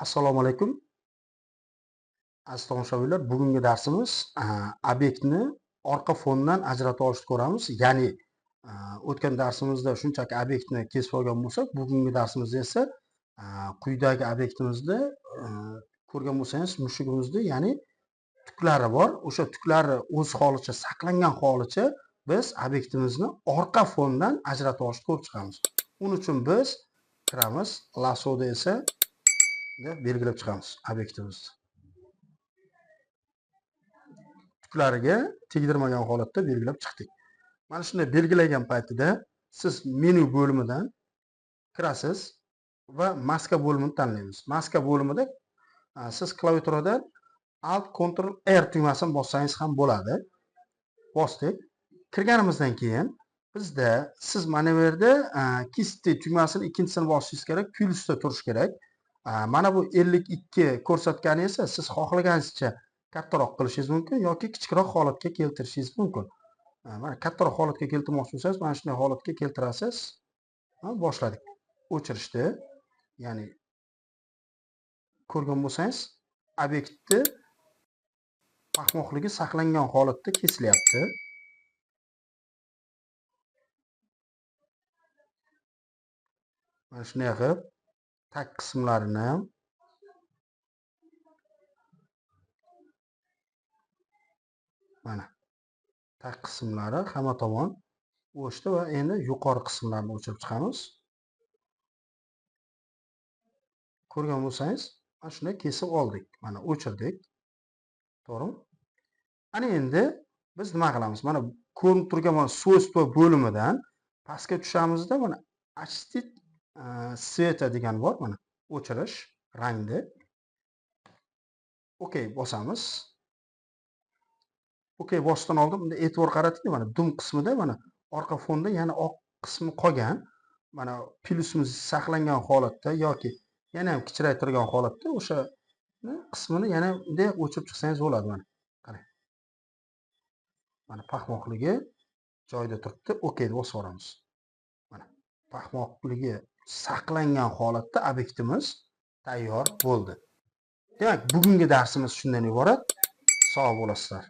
Assalomu alaykum. Aziz tomoshabinlar, bugungi darsimiz obyektni orqa fondan ajrata olishni ko'ramiz. Ya'ni o'tgan darsimizda shunchaki obyektni kesib olgan bo'lsak, bugungi darsimizda esa quyidagi obyektimizni ko'rgan bo'lsangiz, mushugimizni, ya'ni tuklari bor. O'sha tuklari o'z holicha saqlangan holicha biz obyektimizni orqa fondan ajrata olishni ko'rib chiqamiz. Uning uchun biz kiramiz, lasoda esa deb belgilab chiqamiz obyektimizni. Tuklariga tegdirmagan holatda belgilab chiqdik. Mana shunday belgilagan paytida siz menyu bo'limidan kirasiz va maska bo'limini tanlaymiz. Maska bo'limida siz klaviaturadan Alt Ctrl R tugmasini bossangiz ham bo'ladi. Bosdik. Kirganimizdan keyin bizda siz mana bu yerda kisti tugmasini ikkinchisini bosishingiz kerak, plyusda turishi kerak. Mana bu 52 ko'rsatgani esa siz xohlaganingizcha kattaroq qilishingiz mumkin yoki kichikroq holatga keltirishingiz mumkin. Mana kattaroq holatga keltirmoqchi bo'lsangiz, mana shunday holatga keltirasiz. Boshladik. O'chirishdi. Ya'ni ko'rgan bo'lsangiz, obyektni paxmoqligi saqlangan holatda kesilyapti. Mana shunday qilib tag qismlarini mana tag qismlari hamma tomon o'chdi va endi yuqori qismlarini o'chirib chiqamiz. Ko'rgan bo'lsangiz, mana shunday kesib oldik. Mana o'chirdik. To'g'rimi? Ana endi biz nima qilamiz? Mana ko'rinib turgan mana свойства bo'limidan pastga tushamizda mana очистить sveta degan bor, mana o'chirish rangni. OK bosamiz. OK bosishdan oldin bunda e'tibor qarating, mana dum qismida mana orqa fonda yana oq qismi qolgan. Mana plyusimiz saqlangan holatda yoki yana ham kichraytirgan holatda o'sha qismini yana bunday o'chirib chiqsangiz bo'ladi mana. Qarang. Mana paxmoqligi joyida turibdi. OK deb bosib yuboramiz. Mana paxmoqligi saqlangan holatda obyektimiz tayyor bo'ldi. Demak, bugungi darsimiz shundan iborat. Sog' bo'lasizlar.